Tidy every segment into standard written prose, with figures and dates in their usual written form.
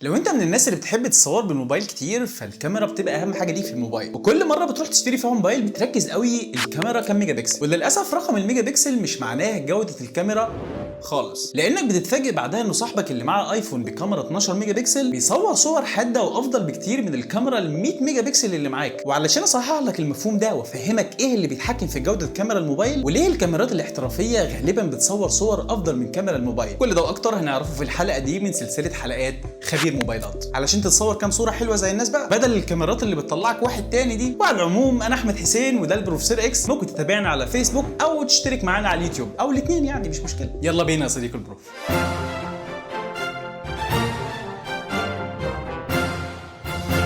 لو انت من الناس اللي بتحب تصور بالموبايل كتير، فالكاميرا بتبقى اهم حاجة ليك في الموبايل، وكل مرة بتروح تشتري فيها موبايل بتركز قوي الكاميرا كام ميجا بكسل. وللاسف رقم الميجا بكسل مش معناه جوده الكاميرا خالص، لانك بتتفاجئ بعدها انه صاحبك اللي معاه ايفون بكاميرا 12 ميجا بكسل بيصور صور حادة وافضل بكتير من الكاميرا ال 100 ميجا بكسل اللي معاك. وعلشان اصحح لك المفهوم ده وافهمك ايه اللي بيتحكم في جوده كاميرا الموبايل وليه الكاميرات الاحترافية غالبا بتصور صور افضل من كاميرا الموبايل، كل ده واكتر هنعرفه في الحلقة دي من سلسلة حلقات خبير موبايلات، علشان تتصور كام صوره حلوة زي الناس بقى بدل الكاميرات اللي بتطلعك واحد تاني دي. وعلى العموم انا احمد حسين وده البروفيسور اكس، ممكن تتابعنا على فيسبوك او تشترك معانا على اليوتيوب او الاثنين، يعني مش مشكلة. يلا بينا يا صديقي البروف.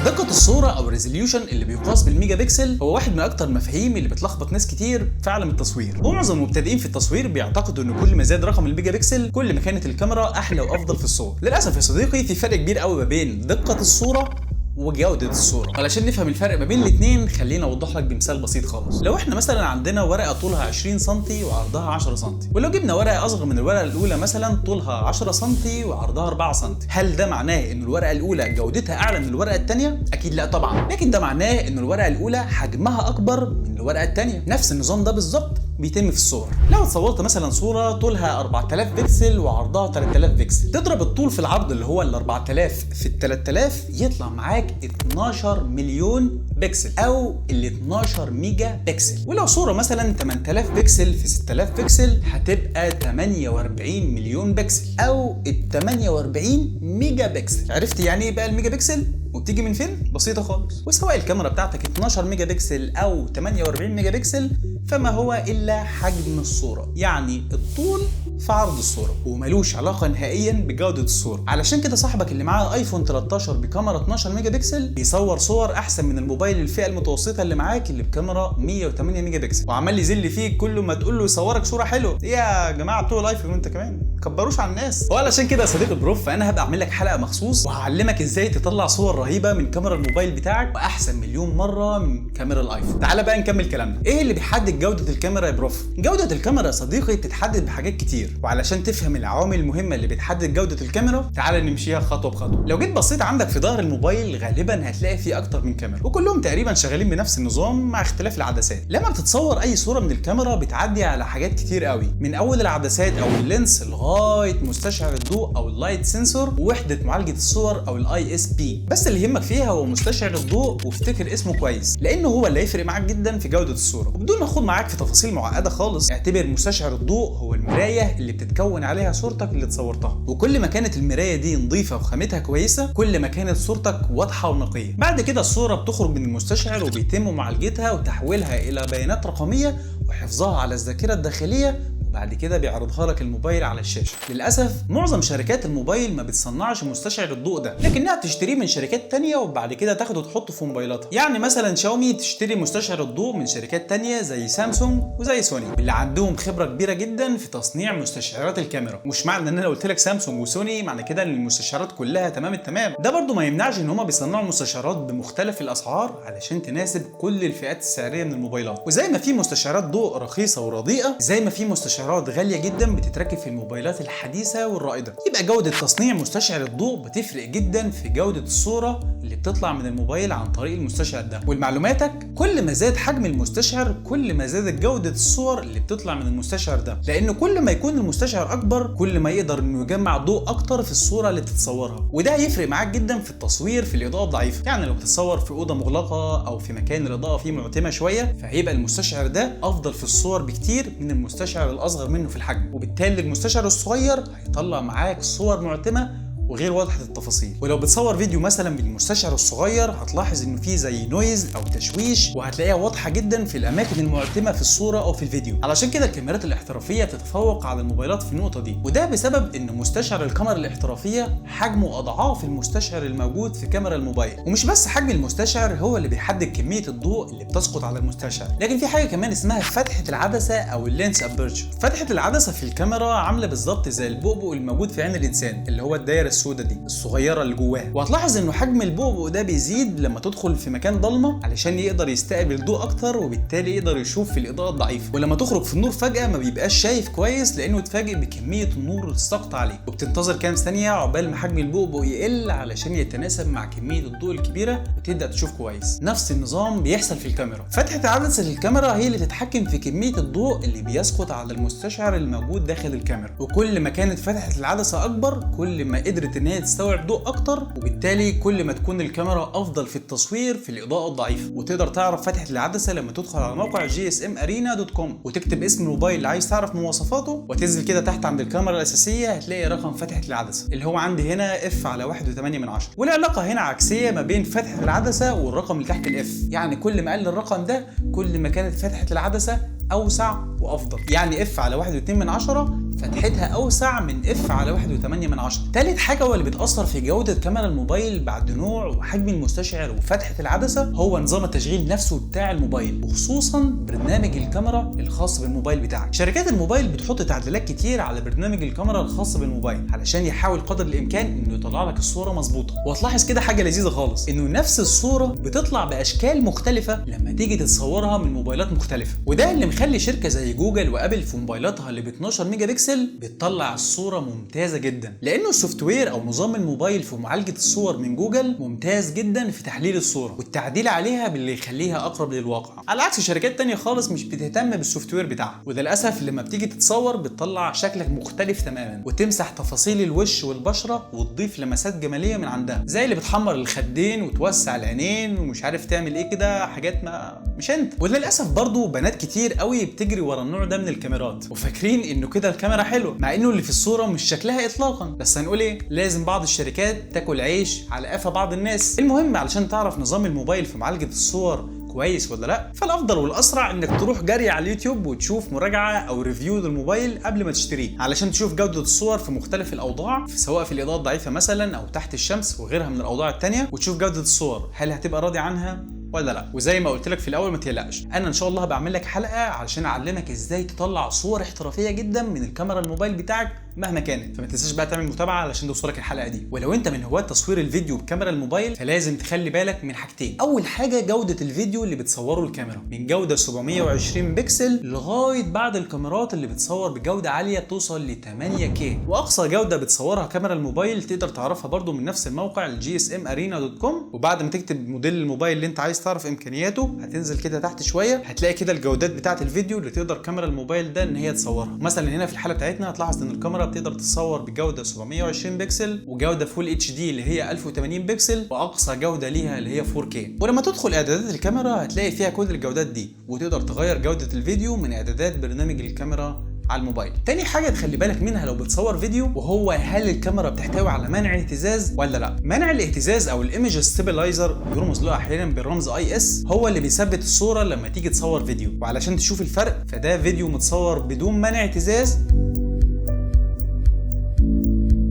دقة الصورة أو ال resolution اللي بيقاس بالميجا بكسل هو واحد من أكتر المفاهيم اللي بتلخبط ناس كتير في عالم التصوير، ومعظم المبتدئين في التصوير بيعتقدوا إن كل ما زاد رقم الميجا بكسل كل ما كانت الكاميرا أحلى وأفضل في الصور. للأسف يا صديقي في فرق كبير قوي ما بين دقة الصورة وجودة الصورة. علشان نفهم الفرق ما بين الاثنين خلينا اوضح لك بمثال بسيط خالص. لو احنا مثلا عندنا ورقة طولها 20 سم وعرضها 10 سم، ولو جبنا ورقة اصغر من الورقة الاولى مثلا طولها 10 سم وعرضها 4 سم، هل ده معناه ان الورقة الاولى جودتها اعلى من الورقة الثانية؟ اكيد لا طبعا، لكن ده معناه ان الورقة الاولى حجمها اكبر من الورقة الثانية. نفس النظام ده بالظبط بيتم في الصور. لو اتصورت مثلا صورة طولها 4000 بكسل وعرضها 3000 بكسل، تضرب الطول في العرض اللي هو ال 4000 في ال 3000 يطلع معاك 12 مليون بكسل او ال 12 ميجا بكسل. ولو صورة مثلا 8000 بكسل في 6000 بكسل هتبقى 48 مليون بكسل او ال 48 ميجا بكسل. عرفت يعني ايه بقى الميجا بكسل؟ وبتيجي من فين؟ بسيطة خالص. وسواء الكاميرا بتاعتك 12 ميجا بكسل أو 48 ميجا بكسل فما هو إلا حجم الصورة، يعني الطول في عرض الصورة، وملوش علاقة نهائيا بجودة الصورة. علشان كده صاحبك اللي معاه ايفون 13 بكاميرا 12 ميجا بكسل بيصور صور أحسن من الموبايل الفئة المتوسطة اللي معاك اللي بكاميرا 108 ميجا بكسل، وعمال يزل فيك كل ما تقول له يصورك صورة حلوة. يا جماعة بتوع الايفون وانت كمان كبروش على الناس. وعلشان كده يا صديقي البروف فأنا هبقى أعمل لك حلقة مخصوص وهعلمك ازاي تطلع صور رهيبة من كاميرا الموبايل بتاعك واحسن مليون مرة من كاميرا الايفون. تعال بقى نكمل كلامنا. ايه اللي بيحدد جوده الكاميرا يا prof؟ جوده الكاميرا يا صديقي بتتحدد بحاجات كتير، وعلشان تفهم العوامل المهمة اللي بتحدد جوده الكاميرا تعال نمشيها خطوة بخطوة. لو جيت بصيت عندك في ظهر الموبايل غالبا هتلاقي فيه اكتر من كاميرا، وكلهم تقريبا شغالين بنفس النظام مع اختلاف العدسات. لما بتتصور اي صوره من الكاميرا بتعدي على حاجات كتير قوي، من اول العدسات او ال lens لغاية مستشعر الضوء او ال light sensor ووحده معالجة الصور او ال ISP. بس اللي يهمك فيها هو مستشعر الضوء، وافتكر اسمه كويس لانه هو اللي هيفرق معاك جدا في جوده الصورة. وبدون ما اخد معاك في تفاصيل معقدة خالص، اعتبر مستشعر الضوء هو المراية اللي بتتكون عليها صورتك اللي اتصورتها، وكل ما كانت المراية دي نظيفة وخامتها كويسة كل ما كانت صورتك واضحة ونقيه. بعد كده الصورة بتخرج من المستشعر وبيتم معالجتها وتحويلها الى بيانات رقمية وحفظها على الذاكرة الداخلية، وبعد كده بيعرضها لك الموبايل على الشاشة. للاسف معظم شركات الموبايل ما بتصنعش مستشعر الضوء ده، لكنها بتشتريه من شركات تانية وبعد كده تاخده تحطه في موبايلاتها. يعني مثلا شاومي تشتري مستشعر الضوء من شركات تانية زي سامسونج وزي سوني، اللي عندهم خبره كبيرة جدا في تصنيع مستشعرات الكاميرا. مش معنى ان انا قلت لك سامسونج وسوني معنى كده ان المستشعرات كلها تمام التمام، ده برضو ما يمنعش ان هما بيصنعوا مستشعرات بمختلف الاسعار علشان تناسب كل الفئات السعرية من الموبايلات. وزي ما في مستشعرات ضوء رخيصة ورديئه، زي ما في مستشعرات غالية جدا بتتركب في الموبايلات الحديثة والرائدة. يبقى جودة تصنيع مستشعر الضوء بتفرق جدا في جودة الصورة اللي بتطلع من الموبايل عن طريق المستشعر ده. ولمعلوماتك كل ما زاد حجم المستشعر كل ما زادت جودة الصور اللي بتطلع من المستشعر ده، لأنه كل ما يكون المستشعر أكبر كل ما يقدر إنه يجمع ضوء أكتر في الصورة اللي بتتصورها، وده هيفرق معاك جدا في التصوير في الإضاءة الضعيفة. يعني لو بتتصور في أوضة مغلقة أو في مكان الإضاءة فيه معتمة شوية فهيبقى المستشعر ده أفضل في الصور بكتير من المستشعر الأصغر منه في الحجم، وبالتالي المستشعر الصغير هيطلع معاك صور معتمة وغير واضحة التفاصيل. ولو بتصور فيديو مثلا بالمستشعر الصغير هتلاحظ انه فيه زي noise او تشويش، وهتلاقيها واضحة جدا في الاماكن المعتمه في الصورة او في الفيديو. علشان كده الكاميرات الاحترافية بتتفوق على الموبايلات في النقطة دي، وده بسبب ان مستشعر الكاميرا الاحترافية حجمه اضعاف المستشعر الموجود في كاميرا الموبايل. ومش بس حجم المستشعر هو اللي بيحدد كمية الضوء اللي بتسقط على المستشعر، لكن في حاجة كمان اسمها فتحه العدسة او ال lens aperture. فتحه العدسة في الكاميرا عامله بالظبط زي البؤبؤ الموجود في عين الانسان اللي هو الدايرة السوداء دي الصغيرة اللي جواها. وهتلاحظ انه حجم البؤبؤ ده بيزيد لما تدخل في مكان ضلمة علشان يقدر يستقبل ضوء اكتر، وبالتالي يقدر يشوف في الاضاءة الضعيفة. ولما تخرج في النور فجاة ما بيبقاش شايف كويس لانه اتفاجئ بكمية النور اللي سقط عليه، وبتنتظر كام ثانية عقبال ما حجم البؤبؤ يقل علشان يتناسب مع كمية الضوء الكبيرة وتبدا تشوف كويس. نفس النظام بيحصل في الكاميرا. فتحه عدسة الكاميرا هي اللي تتحكم في كمية الضوء اللي بيسقط على المستشعر الموجود داخل الكاميرا، وكل ما كانت فتحه العدسة اكبر كل ما قدرت ان هي تستوعب ضوء اكتر، وبالتالي كل ما تكون الكاميرا افضل في التصوير في الاضاءة الضعيفة. وتقدر تعرف فتحه العدسة لما تدخل على موقع gsmarena.com وتكتب اسم الموبايل اللي عايز تعرف مواصفاته، وتنزل كده تحت عند الكاميرا الاساسية هتلاقي رقم فتحه العدسة اللي هو عندي هنا F على 1.8. والعلاقة هنا عكسية ما بين فتحه العدسة والرقم اللي تحت ال F، يعني كل ما قل الرقم ده كل ما كانت فتحه العدسة اوسع وافضل. يعني F على 1.2 فتحتها اوسع من F على 1.8. تالت حاجة واللي بتاثر في جوده كاميرا الموبايل بعد نوع وحجم المستشعر وفتحه العدسة هو نظام التشغيل نفسه بتاع الموبايل، وخصوصا برنامج الكاميرا الخاص بالموبايل بتاعك. شركات الموبايل بتحط تعديلات كتير على برنامج الكاميرا الخاص بالموبايل علشان يحاول قدر الامكان انه يطلع لك الصورة مظبوطة. وهتلاحظ كده حاجة لذيذة خالص، انه نفس الصورة بتطلع باشكال مختلفة لما تيجي تتصورها من موبايلات مختلفة، وده اللي مخلي شركة زي جوجل وابل في موبايلاتها اللي ب 12 ميجا بكسل بتطلع الصورة ممتازة جدا، لانه ال software او نظام الموبايل في معالجة الصور من جوجل ممتاز جدا في تحليل الصورة والتعديل عليها باللي يخليها اقرب للواقع، على عكس شركات تانية خالص مش بتهتم بال software بتاعها. وده للاسف لما بتيجي تتصور بتطلع شكلك مختلف تماما، وتمسح تفاصيل الوش والبشره وتضيف لمسات جمالية من عندها، زي اللي بتحمر الخدين وتوسع العينين ومش عارف تعمل ايه كده، حاجات ما مش انت. وللاسف برضو بنات كتير قوي بتجري ورا النوع ده من الكاميرات وفاكرين انه كده الكاميرا حلوة، مع انه اللي في الصورة مش شكلها اطلاقا. بس هنقول ايه، لازم بعض الشركات تاكل عيش على قفا بعض الناس. المهم علشان تعرف نظام الموبايل في معالجة الصور كويس ولا لا، فالافضل والاسرع انك تروح جري على اليوتيوب وتشوف مراجعه او review للموبايل قبل ما تشتريه، علشان تشوف جوده الصور في مختلف الاوضاع، سواء في الاضاءة الضعيفة مثلا او تحت الشمس وغيرها من الاوضاع الثانية، وتشوف جوده الصور هل هتبقى راضي عنها ولا لا. وزي ما قلت لك في الاول ما تقلقش، انا ان شاء الله بعمل لك حلقة علشان اعلمك ازاي تطلع صور احترافية جدا من الكاميرا الموبايل بتاعك مهما كانت، فما تنساش بقى تعمل متابعه علشان توصلك الحلقة دي. ولو انت من هواة تصوير الفيديو بكاميرا الموبايل فلازم تخلي بالك من حاجتين. اول حاجة جوده الفيديو اللي بتصوره الكاميرا، من جوده 720 بكسل لغاية بعض الكاميرات اللي بتصور بجوده عالية توصل ل 8K، واقصى جوده بتصورها كاميرا الموبايل تقدر تعرفها برده من نفس الموقع gsmarena.com. وبعد ما تكتب موديل الموبايل اللي انت عايز تعرف امكانياته هتنزل كده تحت شوية هتلاقي كده الجودات بتاعه الفيديو اللي تقدر كاميرا الموبايل ده ان هي تصورها. مثلا هنا في الحالة بتاعتنا هتلاحظ ان الكاميرا بتقدر تصور بجوده 720 بكسل وجوده full HD اللي هي 1080 بكسل، واقصى جوده ليها اللي هي 4K. ولما تدخل اعدادات الكاميرا هتلاقي فيها كل الجودات دي، وتقدر تغير جوده الفيديو من اعدادات برنامج الكاميرا على الموبايل. تاني حاجة تخلي بالك منها لو بتصور فيديو، وهو هل الكاميرا بتحتوي على منع اهتزاز ولا لا. منع الاهتزاز او ال image stabilizer بيرمز له احيانا بالرمز IS، هو اللي بيثبت الصورة لما تيجي تصور فيديو. وعلشان تشوف الفرق فده فيديو متصور بدون منع اهتزاز،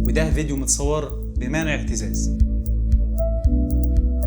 وده فيديو متصور بمنع اهتزاز.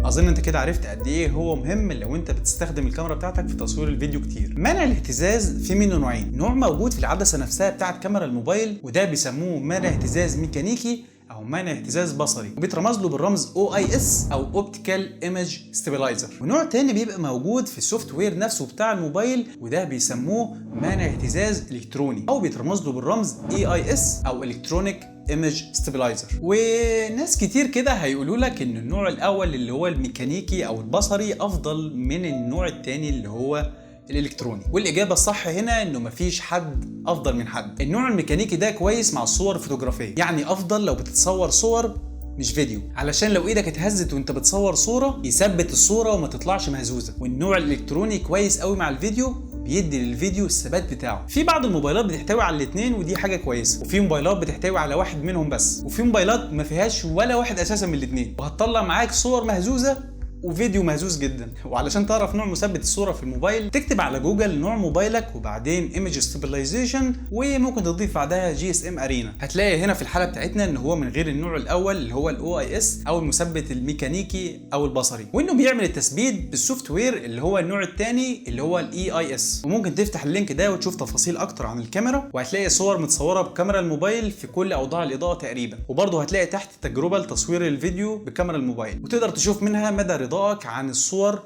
اظن انت كده عرفت قد ايه هو مهم لو انت بتستخدم الكاميرا بتاعتك في تصوير الفيديو كتير. منع الاهتزاز في منه نوعين، نوع موجود في العدسة نفسها بتاعت كاميرا الموبايل وده بيسموه منع اهتزاز ميكانيكي او منع اهتزاز بصري، وبيترمز له بالرمز OIS او optical image stabilizer. ونوع تاني بيبقى موجود في ال software نفسه بتاع الموبايل وده بيسموه منع اهتزاز الكتروني او بيترمز له بالرمز EIS او electronic image stabilizer. وناس كتير كده هيقولوا لك ان النوع الاول اللي هو الميكانيكي او البصري افضل من النوع التاني اللي هو الالكتروني، والاجابة الصح هنا انه مفيش حد افضل من حد. النوع الميكانيكي ده كويس مع الصور الفوتوغرافيه، يعني افضل لو بتتصور صور مش فيديو، علشان لو ايدك اتهزت وانت بتصور صوره يثبت الصورة وما تطلعش مهزوزة. والنوع الالكتروني كويس قوي مع الفيديو، بيدي للفيديو الثبات بتاعه. في بعض الموبايلات بتحتوي على الاثنين ودي حاجة كويسة، وفي موبايلات بتحتوي على واحد منهم بس، وفي موبايلات ما فيهاش ولا واحد اساسا من الاثنين، وهتطلع معاك صور مهزوزة وفيديو مهزوز جدا. وعلشان تعرف نوع مثبت الصورة في الموبايل، تكتب على جوجل نوع موبايلك وبعدين image stabilization، وممكن تضيف بعدها GSMArena. هتلاقي هنا في الحالة بتاعتنا ان هو من غير النوع الاول اللي هو ال OIS او المثبت الميكانيكي او البصري، وانه بيعمل التثبيت بال software اللي هو النوع الثاني اللي هو ال EIS. وممكن تفتح ال link ده وتشوف تفاصيل اكتر عن الكاميرا، وهتلاقي صور متصورة بكاميرا الموبايل في كل اوضاع الاضاءة تقريبا. وبرضه هتلاقي تحت تجربه لتصوير الفيديو بكاميرا الموبايل، وتقدر تشوف منها مدى رضاك عن الصور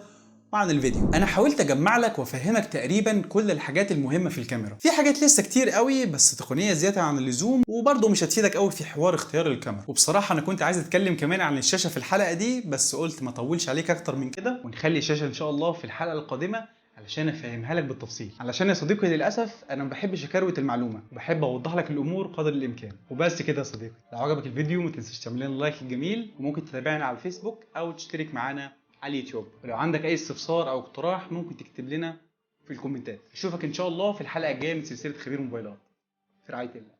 وعن الفيديو. انا حاولت اجمع لك وافهمك تقريبا كل الحاجات المهمة في الكاميرا. في حاجات لسه كتير قوي بس تقنية زيادة عن اللزوم، وبرضه مش هتفيدك قوي في حوار اختيار الكاميرا. وبصراحة انا كنت عايز اتكلم كمان عن الشاشة في الحلقة دي، بس قلت ما اطولش عليك اكتر من كده، ونخلي الشاشة ان شاء الله في الحلقة القادمة علشان افهمها لك بالتفصيل. علشان يا صديقي للاسف انا ما بحبش اكروت المعلومة، وبحب اوضح لك الامور قدر الامكان. وبس كده يا صديقي، لو عجبك الفيديو ما تنساش تعمل لنا like الجميل، وممكن تتابعنا على الفيسبوك او تشترك معانا على اليوتيوب. ولو عندك اي استفسار او اقتراح ممكن تكتب لنا في الكومنتات. اشوفك ان شاء الله في الحلقة الجاية من سلسلة خبير موبايلات. في رعاية الله.